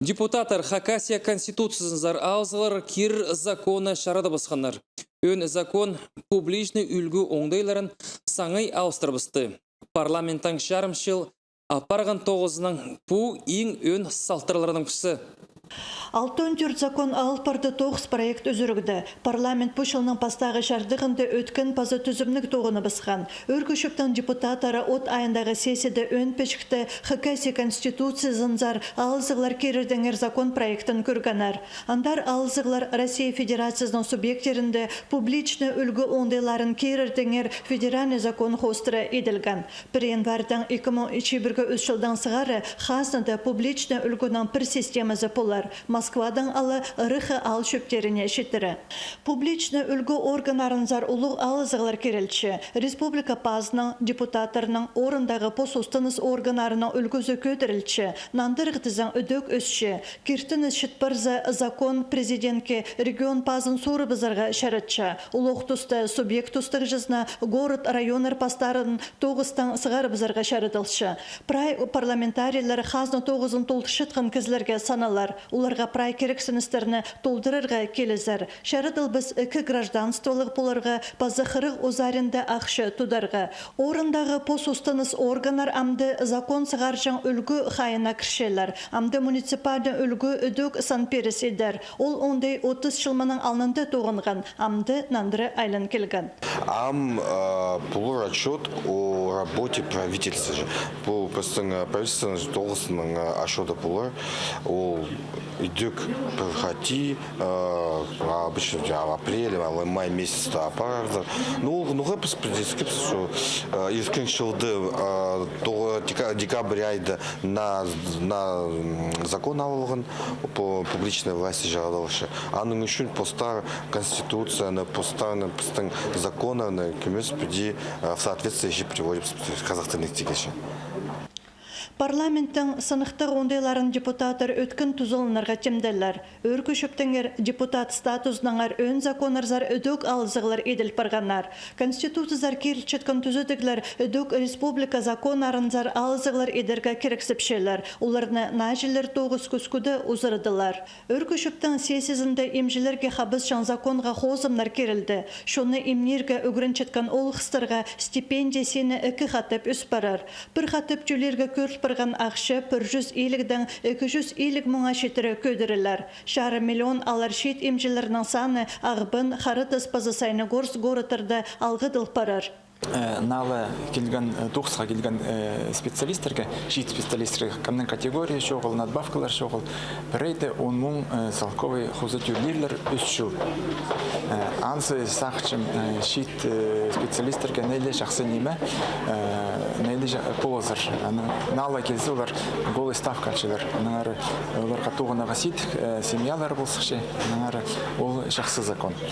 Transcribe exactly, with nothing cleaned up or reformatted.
Депутаттар Хакасия Конституциязынзар алызығлар кирер законны чарадыбысханнар. Ӧӧн закон публичный ӱлгӱ оңдайларын саңай алыстырыбысты. Парламенттің чарым чыл апарған тоғызының пу иң ӧӧн салтарларының пірсі. Алтон тӧрт закон алып парды, тоғыс проект ӱзӱрігде. Парламент пу чылның пастағы чардығында ӧткін паза тӱзімніг тоғыныбысхан. Ӧӧркі чӧптің депутаттары от айындағы сессияда ӧӧн пічікте Хакасия Конституциязынзар алызығлар кирердеңер закон проектін кӧргеннер. Андар алызығлар Россия Федерациязының субъекттерінде публичный ӱлгӱ оңдайларын кирердеңер федеральный закон хоостыра иділген. Пір январьдаң ікі муң чибіргі ӱс чылдаң сығара хазнада публичный ӱлгӱнің пір системазы полар. Москвадаң ала ыраххы аал чӧптеріне читіре. Публичный ӱлгӱ органнарынзар улуғ алызығлар кирілче. Республика пазының, депутаттарның, орындағы пос устыныс органнарының ӱлгӱзі кӧдірілче. Нандырығ тізең ідӧк ӧсче. Киртініс чіт парза, закон президентке регион пазын суурыбызарға чаратча. Улуғ туста субъект тустағҷызына город, районнар пастарын тоғыстаң сығарыбызарға чарадылча. Прай парламентарийлер хазна тоғызын толдырчатхан кізілерге саналар. Оларға прай кирексіністерні толдырарға килізер. Чарадылбас ікі гражданстволығ поларға паза хырых узаринда ахча тударға. Орындағы пос устыныс органнар амды закон сығарҷаң ӱлгӱ хайына кірчелер. Амды муниципальный ӱлгӱ ідӧк сан пиріс идер. Ол оңдай отыс чыл мының алнында тоғынған, амды нандыра айлан килген. Ам, а, полар отчёт о работе правительства же. Пу пістің, а, правительствоның тоғысының, а, отчёты полар. Ол ідӧк пір хати, а, обычно, а, апрель, а, май месяцте апарарзар. Ну, ол, ну, піс пілдіргебіс, что, а, ирткен чылда, а, тоғы-, дека-, декабрь айда на, на, м, закон алылған по публичной власти чарадылча. Аның ӱчӱн постар Конституцияны, постарны, пістің законнарны кӧмес піди, а, в соответствие же приводибіс казах тілінең тигізче. Парламенттің сыныхтығ оңдайларын депутаттар ӧткін тузаланарға тимделер. Ӧӧркі чӧптеңер депутат статузынаңар ӧӧн законнарзар ідӧк алызығлар иділ парғаннар. Конституциязар кирілчеткен тӱзедіглер ідӧк республика законнарынзар алызығлар идерге кирексіпчелер. Оларны наа чыллар тоғыс кӱскӱде узарадылар. Ӧӧркі чӧптің сессиязында имҷілерге хабысчаң законға хозымнар кирілді. Чонны имнирге ӱгренчеткен олғыстарға стипендия сині ікі хатап ӧс парар. Пір хатап тӧлирге кӧріл парған ахча пір чӱс илігдең ікі чӱс иліг муңа читіре кӧдірілер. Чарым миллион алар чиит имҷілернің саны Ағбан, Хара Тас паза Саяногорск городтарда алғыдыл парар. Э, наа ла килген, э, тоғысха килген, э, специалистерге, чиит специалистерге, кемнің категория чоғыл, надбавкалар чоғыл, пірее дее он муң, э, салковай хоза тӧлирлер ӱс чыл. Э, анзы сағынчам, э, чиит, э, специалистерге наа ла чахсы ниме, э, наа ла ча-, полызар. Аны, наа ла килзе, олар голый ставка алчалар. Аннаңар оларға тоғынарға сидік, э, семьялар полза чахсы, аннаңар ол чахсы закон.